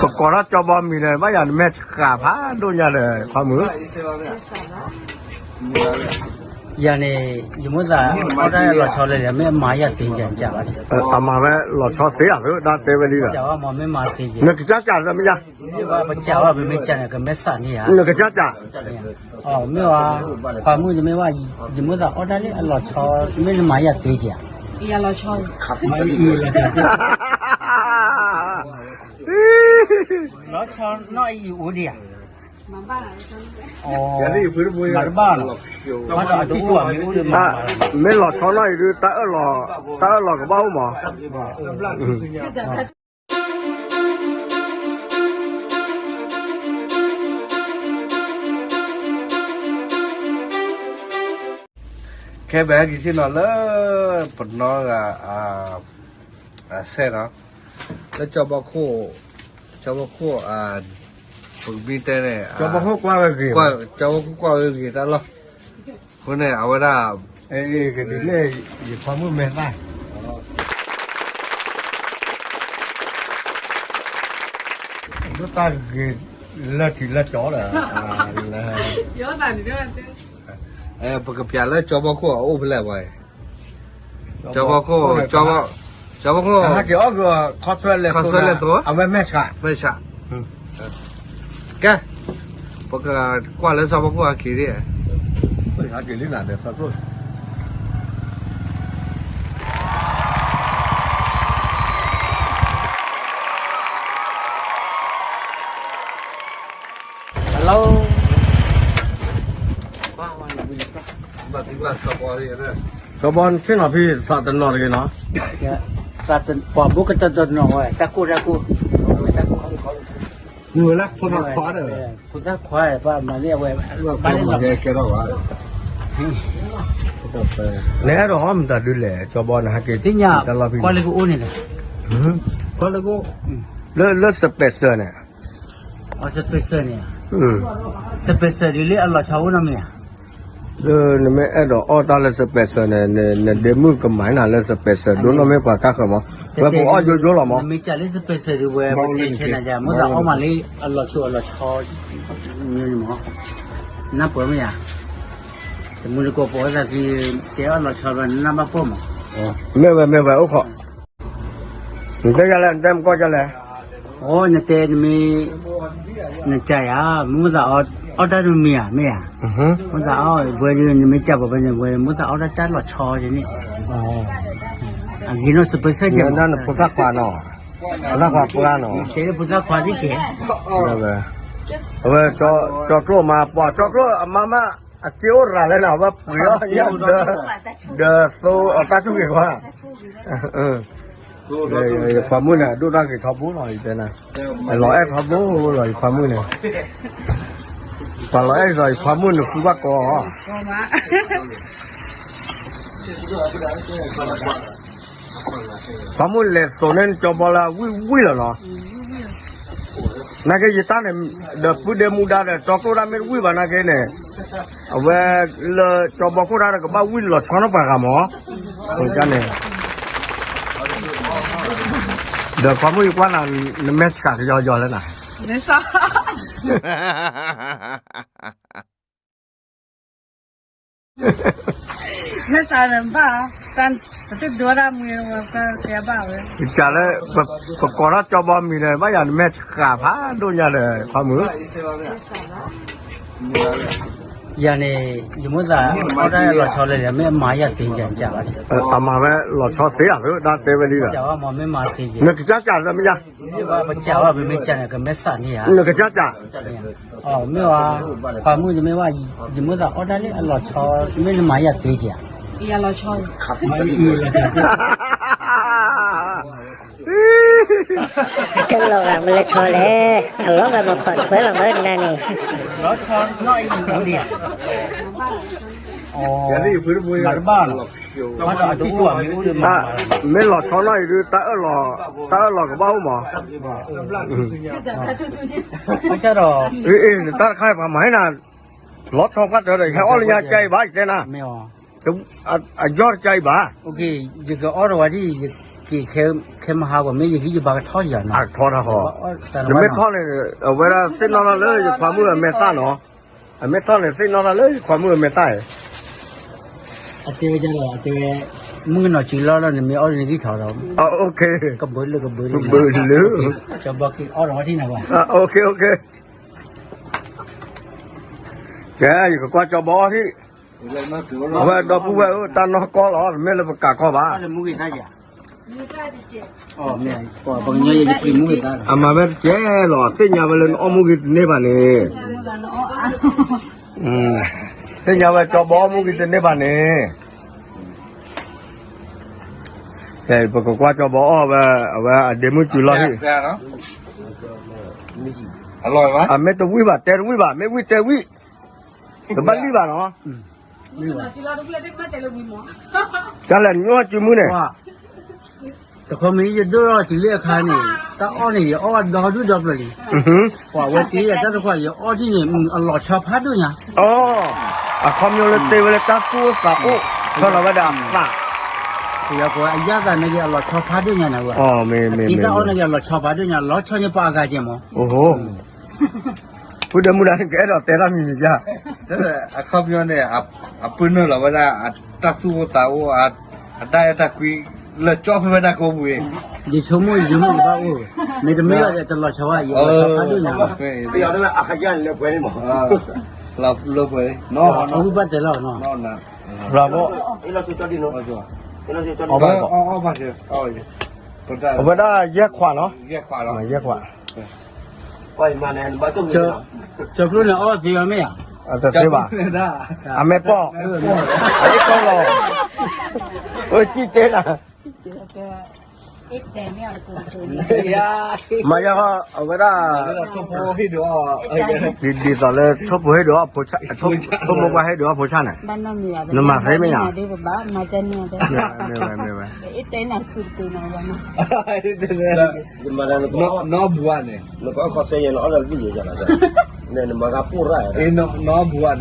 ပကိးထီၣ်ကၠီဘီမံၤဒီး ဘၣ်ယၤနမဲာ်ဆှးဖးဒိၣ်ညါဒီး ခွါမုၣ်. ယၤန့ၣ် ယမိၣ်သးအီၣ်တၢ်လီၤဆီလၢာ် မ့ၢ်အမၤယၤသ့ယၤ ကဘၣ်န့ၣ်, အမၤဝဲလီၤဆီသ့ဧါ သဒါတဲဝဲလံဒီး, မ့ၢ်ဘၣ်ပစံးဝဲ ပမ့ၢ်စံးန့ၣ် ကမဲာ်ဆှးန့ၢ်ဧါ, မ့ၢ်ဧါ, ခွါမုၣ်တမ့ၢ်ဘၣ်, ယမိၣ်သးအီၣ်တၢ်လၢအလီၤဆီ မ့ၢ်နမၤယၤသ့ဧါ, မၤအံၤလီၤ, လီၤဆီနီၢ်အံၤအိၣ်ဒံးဧါ, မၤတဘၣ်လီၤ, မ့ၢ်လီၤဆီနီၢ်အံၤဒုး တၢ်အၢၣ်လီၤကဘၣ်အိၣ်မး. ခဲပဟဲက့ၤဆ့ၣ်နီၤလၢ ပနီၢ်ဂၤ အစဲးနီၤ, လၢကၠီဘီခိၣ်, ကၠီဘီခိၣ်, ပကမ့ၢ်တဲန့ၣ် ကၠီဘီခိၣ်ကွၢ်ဝဲဂ့ၤ, ကၠီဘီခိၣ်ကွၢ်ဝဲဂ့ၤတၢ်လီၢ်, အဃိန့ၣ် အဝဲဒၣ် ကဒုးနဲၣ် ယခွါမုၣ်မဲာ်သၣ် ဒိၣ်တၢ်ဂ့ၤလၢထံးလၢကၠီလီၤ, ပကပျးလၢကၠီဘီခိၣ်အအိၣ်ဖဲလဲၣ်ဝဲ, ကၠီဘီခိၣ်, ကၠီဘီခိၣ်, ဟဲက့ၤအီၣ်ကခီဆွဲလဲၤသိ, အဝဲမဲာ်ဆှး, မဲာ်ဆှး, ကဲ, ပကကွၢ်လၢစီၤဘီခိၣ်ဟဲက့ၤဒ်, ဟဲက့ၤလံနၤဒီးစီၤကျိၣ် Hello, စီၤဘီ ဆ့ၣ်နီၤဖဲသးတနီၤတဂ့ၤနီၤ, ပှၤဘိကတၢၢ်တနီၤဝဲ တၢ်ကိၢ်တၢ်ကိၢ်, မုၢ်ဝဲလၢဖိသၣ်ခွါဒီး, ဖိသၣ်ခွါ ပှၤမၤန့ၢ်အဝဲ, ဘၣ်လၢလီၤ, နအဲၣ်ဒိးအီၣ်မတၤဒုးလဲၣ် ကၠီဘီနဟဲက့ၤ, သ့ၣ်ညါ, ကွၢ်လၢကအိၣ်န့ၣ်ဒီး, ကွၢ်လၢကအိၣ်, လၢ လၢ special န့ၣ်, special န့ၣ်, special ဒ်လၢအလီၤဆီအိၣ်နီတမံၤဧါ, လၢနမ့ၢ်အဲၣ်ဒိးအီၣ်တၢ်လၢ special န့ၣ် နဒ့မုၣ်ကမၤနၤလၢ special ဒိၣ်နီၢ်မ့ၢ်ပှၤကါဃၢၤမး, ဝဲပအီၣ်ယိယိလီၤမး, နမ့ၢ်ကးလၢ special ဒုးဝဲ ပတဲဆဲးနၤယၤ မိၣ်သးအီၣ်မးလၢအလီၤဆီအလီၤဆီ, မ့ၢ်မး, နၢ်ပၢၢ်မ့ၢ်ဧါ, တမုၢ်တကိးပအီၣ်သးက့ၤ, တဲအီၣ်လီၤဆီဘၣ် နနၢ်ဘၣ်ပိၢ်မး, မ့ၢ်ဝဲ မ့ၢ်ဝဲ အိၣ်ခိး နတဲယၤလဲၣ် နတဲမကီၢ်ယၤလဲၣ်, အိ နတဲနမ့ၢ်, နတဲယၤ မ့ၢ်မိၣ်သးအီၣ်တၢ်တမံၤဧါ မ့ၢ်ဧါ, မိၣ်သးအီၣ်ဝဲဒၣ် နမ့ၢ်ကးပှၤဖဲန့ၣ် ဝဲမိၣ်သးအီၣ်တၢ်တၢ်လီၤဆီယန့ၣ်, အဂ့ၤနီၢ် special ကဲမး နဖိသၣ်ခွါနီၤ, ဖိသၣ်ခွါပှၢ်နီၤ, တဲလၢဖိသၣ်ခွါသ့ၣ်ကဲ, အဝဲ ကၠီကျိၣ်မၤ ပှၤကၠီကျိၣ်အမါမး အစ့အိၣ်ရၤလဲၣ်နၤ အဝဲပှ့ၤအီၣ်ညါ ဒီးသိအတၢ်ဆိၣ်ဂ့ၤခွါ, ယခွါမုၣ်န့ၣ် အဒိၣ်တၢ်ဂ့ၤထီဘိလီၤ ယတဲနၤ, အလီၤအဲၣ်ထီဘိလီၤ ယခွါမုၣ်န့ၣ်, ပှၤလီၤအဲၣ်ဒ်သိးယခွါမုၣ်န့ၣ်ဃုဘၣ်ကီ, ခွါမုၣ်လဲၤသိးန့ၢ်ကၠီဘီလၢဝံၣ်ဝံၣ်လီၤနီၤ, နာ်က့ယတၢ်န့ၣ်, ဒီးပုၢ်ဒ့မူဒါဒီး ကၠီကျိၣ်တၢ်မ့ၢ်တဝံၣ်ဘၣ်နာ်က့န့ၣ်, အဝဲလၢကၠီဘီခိၣ်တၢ်ဒီးကဘၣ်ဝံၣ်လီၤဆီနီၢ်ပှၤဂၤမး, န့ၣ်, ဒီးခွါမုၣ်ယကွၢ်နၤ, နမဲာ်ဆှးကယီယီလဲၣ်နၤ, မဲာ်ဆှးန့ၣ်ဘၣ်, ပတဒိတၢ်မံၤ, ကလၢ ပကိးထီၣ်ကၠီဘီမံၤန့ၣ် ဘၣ်ယၤနမဲာ်ဆှးဖးဒိၣ်ညါဒီး ခွါမုၣ်, ယၤန့ၣ် ယမိၣ်သးအီၣ်တၢ်လီၤဆီလၢာ် မ့ၢ်အမၤယၤသ့ယၤ ကဘၣ်န့ၣ်, အမၤဝဲလီၤဆီသ့ဧါ သဒါတဲဝဲလံဒီး, နကစၢ်ကးလၢမ့ၢ်ယၤ, ပစံးဝဲ ပမ့ၢ်စံးန့ၣ် ကမဲာ်ဆှးန့ၢ်ဧါ, နကစၢ်ကး မ့ၢ်ဝဲ, ခွါမုၣ်တမ့ၢ်ဘၣ်, ယမိၣ်သးအီၣ်တၢ်လၢအလီၤဆီ, မ့ၢ်နမၤယၤသ့ဧါ, မၤအံၤလီၤ, တလီၤဂာ်မ့ၢ်လၢဆီလဲၣ်, အလီၤဂာ်မ့ၢ်ခွးဆွဲလီၤမ့ၢ်နၤန့ၣ်, လီၤဆီနီၢ်အံၤအိၣ်ဒံးဧါ, မၤတဘၣ်လီၤ, မ့ၢ်လီၤဆီနီၢ်အံၤဒုး တၢ်အၢၣ်လီၤကဘၣ်အိၣ်မး, ဘၣ်ဆၣ်ဒီး, နတၢ်တခါအံၤပှၤမၤဟဲနၤ, လီၤဆီပှၢ်တၢၢ်ဒီး ယဟဲအီၣ်လၢညါကါအံၤဘၣ် ယတဲနၤ, အယီၢ်တကါအံၤဘၣ်, ယကအီၣ်တဝဲဒ်အံၤ, က့ၤခဲမဟါကွၢ် မ့ၢ်ယဟံးယဘၣ်ကထီယၤနီၤ, အထီတၢ်ဃီ, နမ့ၢ်ထီန့ၣ် အဝဲဒၣ်သ့ၣ်နီၣ်ထီၣ်လၢယခွါမုၣ်အမဲာ်သၣ်နီၤ, အမ့ၢ်ထီန့ၣ် သ့ၣ်နီၣ်ထီၣ်လၢယခွါမုၣ်အမဲာ်သၣ်အံၤ, အတဲဝဲဒၣ်လီၤ အတဲဝဲ, မုၣ်ကနီၤစုလီၤလီၤ နမ့ၢ်အီၣ်ဒ်နဂံၢ်ထီၣ်ဒီး, ကဘၢလၢကဘၢလၢ, ကဘၢက့ၤအီၣ်ဒီးဝဲထံၣ်နၤဘၣ်, ကဲ ယကကွၢ်ကၠီဘီအီၣ်ထံၣ်, အဝဲဒီပုၢ်ဝဲၢ်ဧၢ တၢ်နီၢ်ကီၢ်လီၤ တမ့ၢ်လၢပကးကီၢ်ဘၣ်, အမၤဝဲတကဲလီၤ သ့ၣ်ညါဝဲလၢနအီၣ်မူဂ့ၤတန့ၢ်ဘၣ်န့ၣ်, သ့ၣ်ညါဝဲကၠီဘီအီၣ်မူဂ့ၤတန့ၢ်ဘၣ်န့ၣ်, ပကကွၢ်ကၠီဘီအီၣ်ဝဲ, အဝဲအဒ့မုၣ်စုလီၤဟံၣ်, အမ့ၢ်တဝံၣ်ဘၣ် တဲတဝံၣ်ဘၣ် မ့ၢ်ဝံၣ်တဲဝံၣ်, တဘၣ်လံၣ်ဘၣ်နီၤ, တၢ်လဲၤညိၣ်စုမုၢ်န့ၣ် တခီမ့ၢ်ယဒိၣ်ထီၣ်တုၤလၢအခါန့ၣ်, တၢ်အီၣ်န့ၣ် ယအီၣ်ဒီဒူၣ်ဒီပျၢၤလံ, ပှၤဝဲတ့ၢ်ယတၢ်တခွါ ယအီၣ်ထံၣ်န့ၣ် အလီၤဆီဖးဒိၣ်ညါ, အခီပညီလၢတ့ဝဲလၢတၢ်သူၣ်အိၣ်သးအိၣ်, ဆီလီၤဝဲဒၣ်အသး, ပယီၤကိးဝဲအယၣ်သးနာ်က့ အလီၤဆီဖးဒိၣ်ညါန့ၣ်ဝဲ, အတ့တၢ်အီၣ်နာ်က့ အလီၤဆီဖးဒိၣ်ညါ လီၤဆီန့ၢ်ပှၤအဂၤကဲမး, ဖုဒဲမူဒါန့ၣ် ကအဲၣ်ဒိးတဲတၢ်မံၤမံၤယါ, အခီပညီန့ၣ်, အပုၢ်နုာ်လီၤဝဲဒၣ် အတၢ်သူၣ်အိၣ်သးအိၣ်, အတၢ်အဲၣ်တၢ်ကွံ, လၢကၠီဖဲဝဲဒၣ်ကိးပူၤ, ယဆိကမိၣ်ယမိၢ်ကဘၣ်အိၣ်, မ့တမ့ၢ်ဘၣ်ဒီးတလီၤဆီဘၣ် ယလီၤဆီဖးဒိၣ်ညါ, လၢပှဲၤလံမး, လၢပှဲၤလံ, အဝဲဘၣ်တဲလီၤ, အဝဲဒၣ်ယဲၢ်ခွးနီၤ, ယဲၢ်ခွး, ကၠီကျိန့ၣ်အီၣ်သ့အီၤမ့ၢ်ဧါ, တသ့ဘၣ်, အမဲၢ်ပီၢ်, အအ့ၣ်ကီလီၤ, အၢ တံၢ်တဲနၤ မၤယါဃီ အဝဲဒၣ် ဒ်သိးလၢ ထိၣ်ဖိဟ့ၣ်ဒုးအီၣ်, ထိၣ်ဖိမုၣ်ပှၢ်ဟ့ၣ်ဒုးအီၣ်ဖိဆၣ်န့ၣ်, နမၤသ့မ့ၢ်ဧါ, မ့ၢ်ဝဲ, မ့ၢ်ဝဲ, နအီၣ်ဘူၣ်န့ၣ်,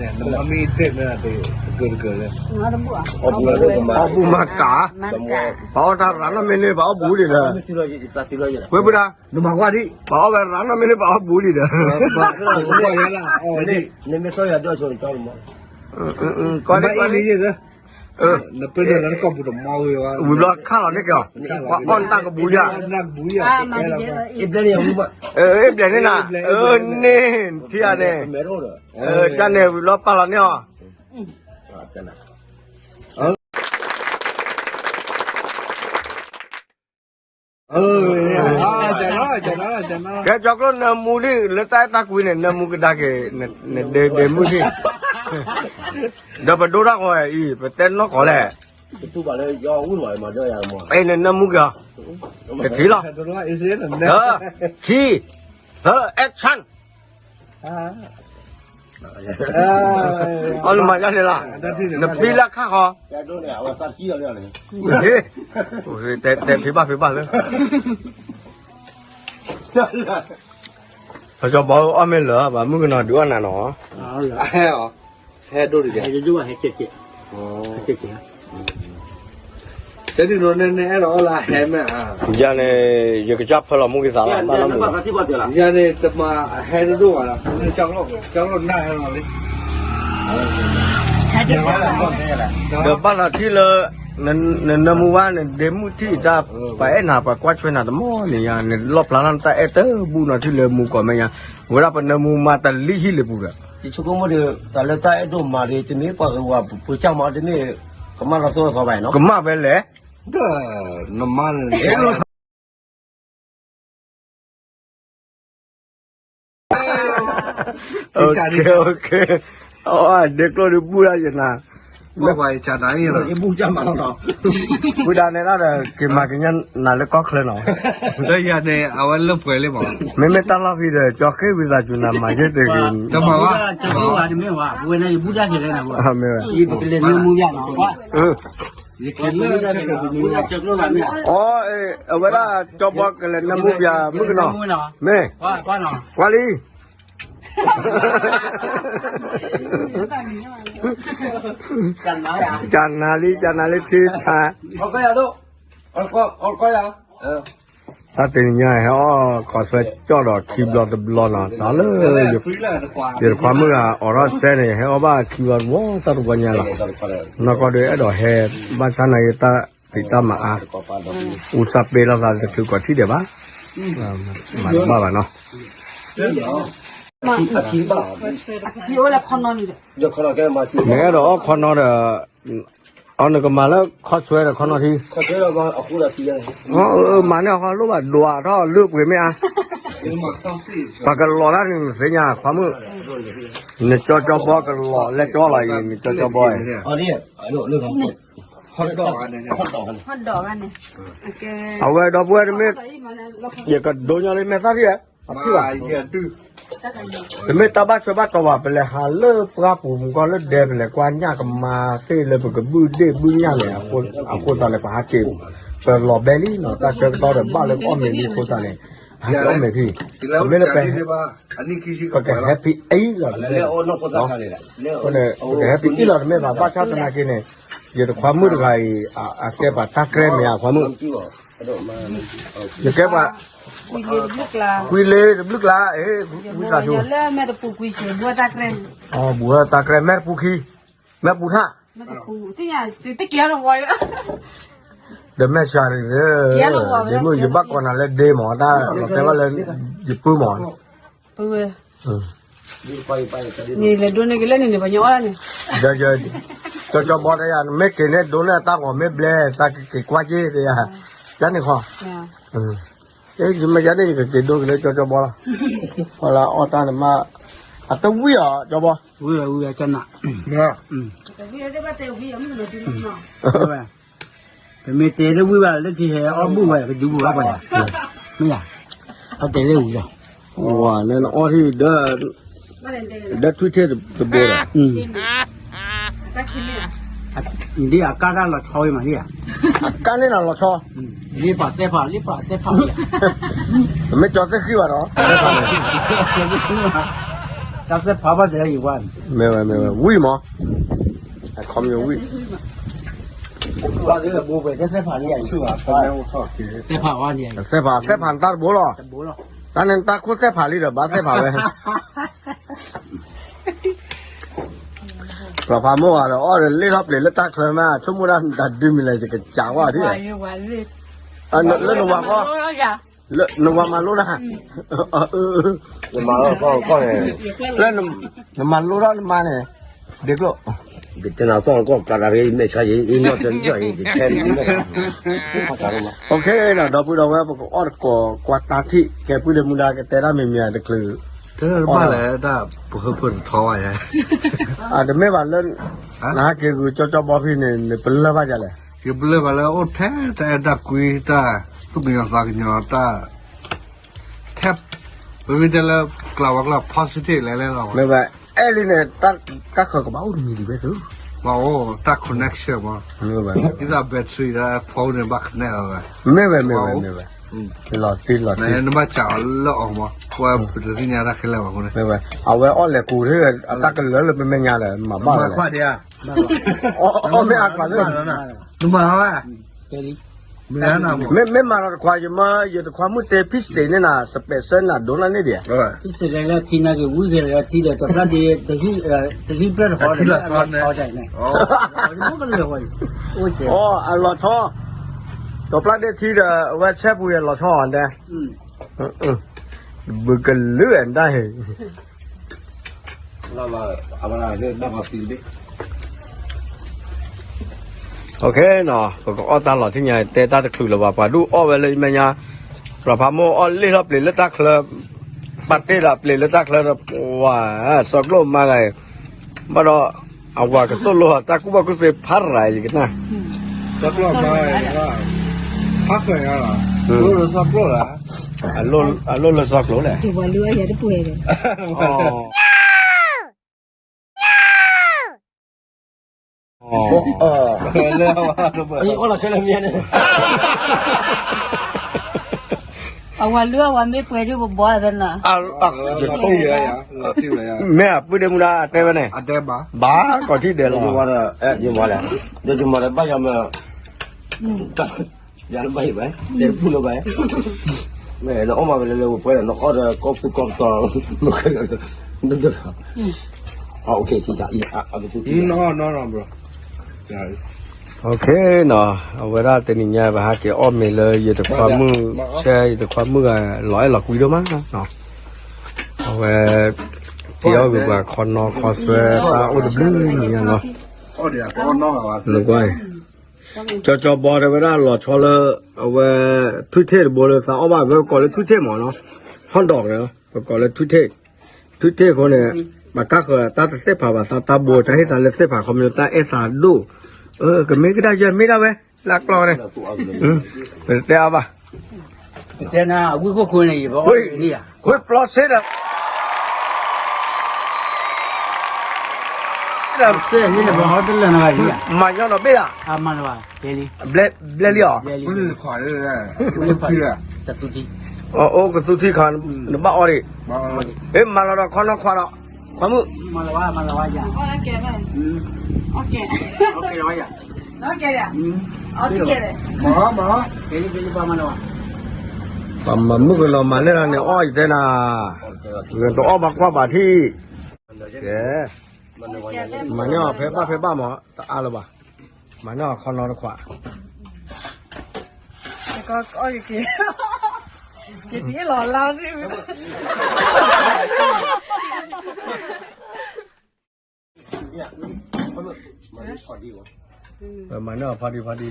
နမၤမ့ၢ်တဲန့ၣ်, အီၣ်ဘူၣ်မၤကး, ပှၤအီၣ်တၢ်ရၤနီၣ်မ့ၢ်န့ၢ် ပှၤအီၣ်ဘူၣ်လံဒီး, ဝဲပုၢ်ဒၣ်, နမၤကွၢ်ဒံး, ပှၤအီၣ်ဝဲရၤနီၣ်မ့ၢ်န့ၢ် ပှၤအီၣ်ဘူၣ်လံဒီး, နမ့ၢ်စီယၤဒိၣ်ဆိန့ၣ်, ကွၢ်ဒံး, နပၢၢ်လၢနကီၢ်ပူၤတမီၤဝံၤဘၣ်, ဝံၤဘျီခါလီၤန့ၢ်က့ၤအီၤ, ပှၤအီၣ်နတၢ်ကဘူယါ, အ့ၣ်ဘျဲၣ်န့ၣ်နၤ, န့ၢ်ထံဧါန့ၣ်, တၢ်န့ၣ်ဝံၤဘျီပာ်လီၤန့ၢ်အီၤ ကဲ ကၠီကျိနၢမူလံ လၢတၢ်အဲၣ်တၢ်ကွံန့ၣ် နၢမူကဒါက့ၤ နဒဲမုၢ်ထံၣ်, ဒီးပဒိၣ်တၢ်ဃီအံၤ ပတဲနီၢ်ကီၢ်လဲၣ်, အဲ နနၢမူက့ၤအီၤ, တထံၣ်လီၤ, ခံ, သၢ, action အီၤနမၤယါန့ၣ်လီၤ, နဖံလၢခါဃီ, တဲဖံဘၣ်ဖံဘၣ်လၢ, ပစီၤဘီအီၣ်မ့ၢ်လၢၤ ဘၣ်မုၣ်ကနီၤဒုးအီၣ်နၤနီၤ, ဟဲဒိၣ်တက့ၢ်, တဲဒ်နီၤ နအဲၣ်ဒိးအီၣ်လၢဟဲမ့ၢ်ဧါ, ယၤန့ၣ် ယကစၢ်ဖၢလီၤမူက့ၤသးလီၤ, ဘၣ်လီၤမူ, ယၤန့ၣ် တမၤဟဲတဒိၣ်ဘၣ်လီၤ, ကၠီကျိနၢ်ဟဲလီၤလံ, ဒီးဘၣ်သးထံၣ်လၢ နနၢမူဘၣ် နဒဲမုၢ်ထံၣ်တၢ်, ပှၤအဲၣ်နၤ ပှၤကွၢ်ဆွဲနၤတမီၢ်န့ၣ်ညါ, နလီၣ်ဖျါထီၣ်နတၢ်အဲၣ်တဘူၣ်နီၤထံၣ်လၢမူကီၢ်မဲာ်ညါ, ဝဲဒၣ်ပနၢမူမၤတလံဟံၣ်လၢပူၤဒီး, ယဆိကမိၣ်ဒီး တၢ်လၢတၢ်အဲၣ်ဒိၣ်မးဒီး တမ့ၢ်ပှၤဂ့ၤဝဲပှၤကၢ်မး တမ့ၢ်ကမၣ်လီၤစိၤလီၤသီဘၣ်နီၤ, ကမၣ်ဖဲလဲၣ်, ဒီးနမါန့ၣ် ဒ့ကျိၣ်ဒုးဘူၣ်ဒၣ်ယနၤ, ဘူၣ်ဒၣ်န့ၣ်ဒီး က့ၤမၤကညါနၤလၢကီၢ်ချၢနီၤ, လၢယၤန့ၣ် အဝဲလၢပှဲၤလံမး, မ့မ့ၢ်တၢ်လီၢ်ဖံဒီး ကၠီဃ့ဝံသးစူၤနၤမၤယဲၢ်တဂ့ၤ, တမၤဘၣ်, အဝဲဒၣ်ကၠီဘီကလဲၤနၢမူပျၢ်မုၣ်ကနီၤ, မ့ၢ်, ကနၤလံ ကနၤလံထံဆါ, တၢ်တနံၤညါ ဟဲအီၣ်ခီဆွဲကၠီၣ်ဒီးခံဘျီတဘျီနီၤ, စးလၢ ယတခွါမုၣ်ဂၤအိးထီၣ်စဲန့ၣ် ဟဲအီၣ်ဘၣ်ခံဘျီတဘျီ တၢ်တဘျီညါလီၤ. နီၢ်ကီၢ်ဒီးအဲၣ်ဒိးဟဲ ဘၣ်ဆၣ်နာ်က့ တၢ်ဖံးတၢ်မၤအါ, အူစၢ်ပ့လီၤသးတချုးကီးထံၣ်ဒံးဘၣ်, မၤတဘၣ်ဘၣ်နီၤ, နအဲၣ်ဒိးအီၣ်ခီနီဒီး အီၣ်နကမၤလၢခီဆွဲဒီးခီနီထံ, မၤန့ၢ်အီၣ်ခီလိၣ်ဘၣ်ဒွးထီၣ်လၢပှ့ၤမ့ၢ်ဧါ, ပှၤကလီၤတၢ်န့ၣ် နသ့ၣ်ညါခွါမုၣ်, နကၠီကၠီဘီကလီၤလဲကၠီလီၤအံၤ နကၠီကၠီဘီအံၤ, အဝဲဒီပုၢ်ဝဲၢ်တမ့ၢ်, ယကဒိညီလၢမဲာ်သၣ်ထံၣ်ဧါ, တမ့ၢ်တၢ်ဘၣ်ထွဲဘၣ်တီၤဘၣ်, ပလဲၤဟးလၢပှၢ်ပူၤမူကီၢ်လၢဒဲ ပလဲၤကွၢ်ညၣ်ကမါသ့ၣ်လၢပကဘုၣ်ဒ့ၣ်ဘုၣ်ညၣ်န့ၣ်, အဃိသတးန့ၣ် ပဟးက့ၤ, ပလီၤဘဲလံနီၤ, တၢ်ဆၢကတီၢ်ဒီးဘၣ်လၢကအီၣ်မ့ၤလံအဃိသတးန့ၣ်, ဟးက့ၤအီၣ်မ့ၤဖံ, တမ့ၢ်လၢပ ပက happy အံၤလီၤ, ပက happy အံၤလီၤတမ့ၢ်ဘၣ်, ဘၣ်ဆၣ်သနာ်က့န့ၣ်, ယတခွါမုၣ်တဂၤအံၤ, အကဲပှၤတၢ်ကြဲးမ့ၢ်ဧါခွါမုၣ်, ယကဲပှၤ ကွံလ့တဘျုးကျါ, ဝံသးစူၤ, ဘူးဝဲတၢ်ကြဲး, မဲာ်တပူၤခံ, မဲာ်ပူၤထၣ်, ဒီးမဲာ်ဆှးရံၤ, ဒ့မုၣ် ယဘၣ်ကိးနၤလၢဒ့မး, တၢ်လီၤတဲာ်ဘၣ်လၢ ယပုၢ်မး, န့ၣ်လဲၤဒိန့ၢ်ကလဲၣ်န့ၣ်န့ၣ် ပှၤညီအီၣ်န့ၣ်, ကၠီကၠီဘီတဲယၤ နမ့ၢ်က့ၤန့ၣ်ဒိန့ၢ်အတၢ်ဂီၤမ့ၢ်ဘျဲ သးကက့ၤကွၢ်က့ၤတဲယၤ, ယၤန့ၣ်ခီ, ယမ့ၢ်ယၤန့ၣ် ယကက့ၤဒိက့ၤလၢကၠီကၠီဘီလီၤ, ပှၤလၢအီၣ်တၢ်န့ၣ်မး, အတဝံၣ်အီၤကၠီဘီ, ဝံၣ်ဝံၣ်ကၠီနး ပမ့ၢ်တဲလၢဝံၣ်ဘၣ်လၢခံဟဲအီၣ်ဘူၣ်ဝဲ ကဒုဘူၣ်ဘၣ်ပှၤန့ၣ်, မ့ၢ်ယၤ, အတဲလၢဝံၣ်လီၤ, ဝၤန့ၣ်အီၣ်ထံၣ်ဒီး, ဒီးထွံၣ်ထံၣ်တဘိဒီး, ဒ်အကါတၢ်လီၤဆီဝံၤမးဒ်ဧါ, အကါန့ၣ်နၤလီၤဆီ, လ့ပာ်သဲဖး လ့ပာ်သဲဖး, တမ့ၢ်ကၠီသ့ၣ်ဃံဘၣ်ဒီး, တၢ်သဲဖးဘၣ်တဲယဝါ, မ့ၢ်ဝဲမ့ၢ်ဝဲ ဝံၣ်မး, အခီမ့ၢ်ဝံၣ် သဲဖး, သဲဖးနတၢ်တဘိလီၤ, တၢ်န့ၣ်တၢ်ခိၣ်သဲဖးလံဒီး ဘၣ်သဲဖးဝဲ, ပှၤဖးမိၢ်ဂၤဒီး အီၣ်ဒီးလ့ၣ်ထီၣ်ပျ့ၤလၢတၢ်ချၢမး ဆိကမိၣ်ဒၣ်တၢ်ဒုးမံၤလဲၣ် ယကစးကွၢ်ထံၣ်, လၢနဝၤဃီ, လၢနဝၤမၤလိတၢ်, နမၤလိကီၢ်ကီၢ်န့ၣ်, လၢနမၤလိထီၣ်နမါန့ၣ်, ဒ့ကျိၣ်, ယတဲနၤသီၣ်ကီၢ်ကးတၢ်ရ့မဲာ်ဆါယံၤ အံၤနီၢ်တနံၣ်ယံၤ ယတဲနၤ, ဒီပုၢ်ဒီဝဲၢ် ပကအီၣ်တကိးကွၢ်တၢ်ထံၣ် ကဲပုၢ်ဒီမူဒါကတဲတၢ်မံၤမံၤတချုး, တဘၣ်လဲၣ် တၢ်ပဟၢဖၢတထီဘၣ်ယဲ, တမ့ၢ်ဘၣ်လၢ, နဟဲက့ၤဂုာ်ကၠီကၠီဘီဖဲန့ၣ် နပလၢၢ်ဘၣ်ယလဲၣ်, ယပလၢၢ်ဘၣ်လၢအိၣ်ထဲတၢ်အဲၣ်တၢ်ကွံ တၢ်သူၣ်ကညီၤသးကညီၤတၢ် ထဲ, ပမ့ၢ်တဲလၢ ကျးဝဲကျီၢ် positive လဲၤလဲၣ်လီၤ, မ့ၢ်ဝဲအဲၣ်လံန့ၣ် တၢ်ကၢ်ဃၢၤကဘၣ်အိၣ်တမံၤဒံးဝဲသု, ဘၣ်အိၣ်တၢ် connection မး, ဒ်သိး battery ဒီး phone န့ၣ် ဘၣ် connect လီၤဝဲ, မ့ၢ်ဝဲမ့ၢ်ဝဲမ့ၢ်ဝဲ, လီၤတံၢ်လီၤတံၢ်, နဘၣ်စးအီၤလၢအီၤမး ပဝဲပတသ့ၣ်ညါတၢ်ခဲလၢာ်ဘၣ်အဃိန့ၣ်, မ့ၢ်ဝဲ, အဝဲအီၣ်လဲၤကူး အတၢ်ကလၢာ်လၢပမဲာ်ညါဒီး မၤဘၣ်ဝဲ, အီၣ်မ့ၢ်အါခွါလၢ နမၤဝဲ, မ့ၢ်မၤဒီးတခွါ ယမၢ ယတခွါမုၣ်တဲဖံစ့းန့ၣ်နၤ စပဲးဆၢနၤဒိးနၤန့ၣ်ဒံး, ဖံစ့းလဲၤလၢထံနာ်က့ၤ ဝံၤက့ၤလၢထံဒီး တဖျၢၣ်ဒ် တဟံၣ်ဖျၢၣ်တဃီဒီး အလီၤဆီန့ၣ်, အလီၤဆီ, တဖျၢၣ်ဒ်ထံဒီး အဝဲဆဲပူၤယလီၤဆီအီၤဒဲး, ဘုကလုာ်အဲၣ်ဒၣ်ဟ့ၣ် ပကအီၣ်တၢ်လီၤထံၣ်ညါ တဲတၢ်တချုးလၢၤဘၣ် ပှၤဒူၣ်အီၣ်ဝဲလၢမဲာ်ညါ, ပှၤဖးမိၢ်အီၣ်လ့ၣ်ထီၣ်ပျ့ၤလၢတၢ်ချၢ, ပာ်တ့ၢ်ဒီးပျ့ၤလၢတၢ်ချၢဒီး ပှၤစီၤကျိၣ်မါဂၤအံၤ, ဘၣ်ဒီး အဝၤကသိၣ်လိတၢ်ကူၣ်ဘၣ်ကူၣ်သ့ဖးရၤယကနၣ်, စီၤကျိၣ်မါဂၤအံၤ, ဖးဃဲၤညါလီၤ, စီၤကျိၣ်လၢ, အလိၣ်လၢစီၤကျိၣ်လဲၣ်, တပှၤလုၢ်အယၤတပှဲၤဒီး လၢအဝဲ, အီၣ်လီၤခဲလၢာ်မ့ၢ်န့ၣ်, အဝၤလုၢ်အဝၤမ့ၢ်ပှဲၤဒုးပဘီသနီၤ, မ့ၢ်အပုၢ်ဒ့မူဒါအတဲဝဲန့ၣ်, ဘၣ်ကီးထံၣ်ဒဲးလီၤ, ယမၤဒီးဘၣ်ယမၤ, တၢ် ယၤလၢဘၣ်ယဘၣ် တဲတပူၤလၢၤဘၣ်, မ့ၢ်နအီၣ်မၤဝဲလၢလၢပှဲၤဒီး နအီၣ်ဒီးကီၢ်သူကီၢ်တီၤ, န OK ဆံဆံ, အကသူ OK နီၤ, အဝဲဒၣ်တနံၤညါ ပဟဲက့ၤအီၣ်မ့ၤလၢယတခွါမုၣ်, ဆဲယတခွါမုၣ်ဂၤ လီၤအဲၣ်လီၤကွံဒိၣ်မးနီၤ, အဝဲ က့ၤအီၣ်ဂ့ၤပှၤခီနီခီဆွဲ တၢ်အိၣ်တဘျုးနံၤညါနီၤ, နကွၢ် ကၠီကၠီဘီတဲဝဲဒၣ် လီၤဆီလၢ အဝဲ ထွံၣ်ထ့ၣ်တဘိလၢသးအီၣ်ဘၣ် ဝဲပကိးလၢထွံၣ်ထ့ၣ်မးနီၤ, hot dog န့ၣ် ပကိးလၢထွံၣ်ထ့ၣ်, ထွံၣ်ထ့ၣ်အဃိန့ၣ် ပတၢ်ဃၢၤတၢ်တသ့ၣ်ဖးဘၣ် သးတၢ်ဘိ တၢ်ဟ့ၣ်သးလၢသ့ၣ်ဖး ခီဖျိတၢ်အဲၣ်သးဒိၣ်, ကမ့ၢ်ကဒါယွဲမ့ၢ်ဒၣ်ဝဲ လၢအကျီန့ၣ်, ပတဲအါဘၣ်, တဲနၤ ဝံၣ်ခိၣ်ခိၣ်န့ၣ် ယဘၣ်အီၣ်န့ၣ်ယၤ, ဝံၣ်ပျီစ့ဒီး စ့န့ၣ် ပှၤဟီတလၢာ်နဂၤလံဧါ, မၤညီနီၤဘ့ၣ်ဧါ, မၤလၢၤဘၣ်, ဘျဲလံ, ဘျဲလံအီၤ, တသူထံ, အိၣ်ကသူထံခါ, နဘၣ်အီၣ်ဒံး, မၤလီၤဒီးခီနီခွါဒီး, ခွါမုၣ်, မၤလီၤဝဲ, မၤလီၤဝဲယၤ, ပှၤမၤမုၣ်ကနီၤမၤန့ၢ်လၢန့ၣ် အီၣ်ယတဲနၤ, ဂဲၤတအီၣ်ဘၣ်ကွၢ်ဘၣ်ထံၣ်, ကဲ, မၤန့ၢ်အီၤဖဲဘၣ်ဖဲဘၣ်မး တအါလၢၤဘၣ်, မၤန့ၢ်အီၤခီနီတခွး, က့ၤလီၤလါ, မၤန့ၢ်အီၤဖီဒံဖီဒံ,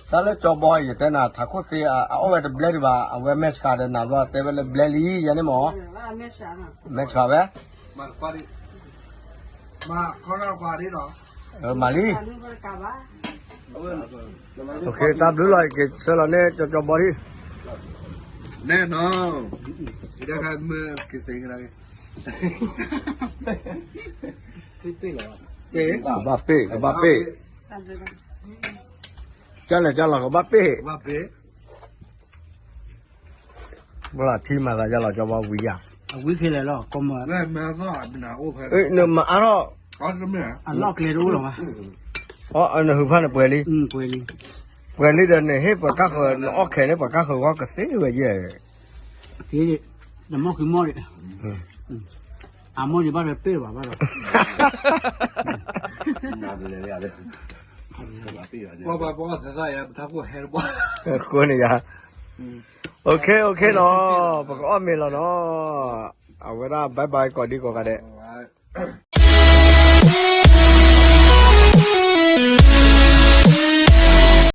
တၢ်လၢကၠီဘီ ယတဲနၤ ထးခိၣ်သ့ အအီၣ်ဝဲတဘျဲဒံးဘၣ် အဝဲမဲာ်ဆှးဒီးနၤဘျီ တဲဝဲလၢဘျဲလံ ယၤန့ၣ်မး, မဲာ်ဆှးဝဲ, မၤလံ, တၢ်ဘျုးလီၤ ယက့ၤဆၢလီၤန့ၢ်ကၠီကၠီဘီဒံး, နဲနီၤ, ကသ့ကဒါ ကဘၣ်ပ့ၢ် ကဘၣ်ပ့ၢ်, ကလဲၣ်ကလီၤ ကဘၣ်ပ့ၢ်, ဘၣ်ထံမၤသးယလီၤကၠီဘီဝံၤယၤ, နမၤအါထီၣ်, နဟုးဖးန့ၣ်ပှဲၤလံ, ပှဲၤလံဒီး နဟ့ၣ်ပှၤကါဃၢၤ နအီၣ်ခဲန့ၣ် ပှၤကါဃၢၤဂီၢ်ကသ့ဝဲယဲၢ်, နမီၢ်ခံမီၢ်ဒံး, အမီၢ်ဒံးဘၣ်ဒီးပ့ၢ်လၢၤဘၣ်ဘၣ်ဒီး, ပှၤပှၤသးသးယၤ ပထးခိၣ်ဟဲတဘၣ်, ဃိန့ၣ်ယၤ, OK OKနီၤ, ပကအီၣ်မ့ၤလီၤနီၤ, အဝဲဒၣ် bye bye ကိးဒံကိးဂၤဒဲး.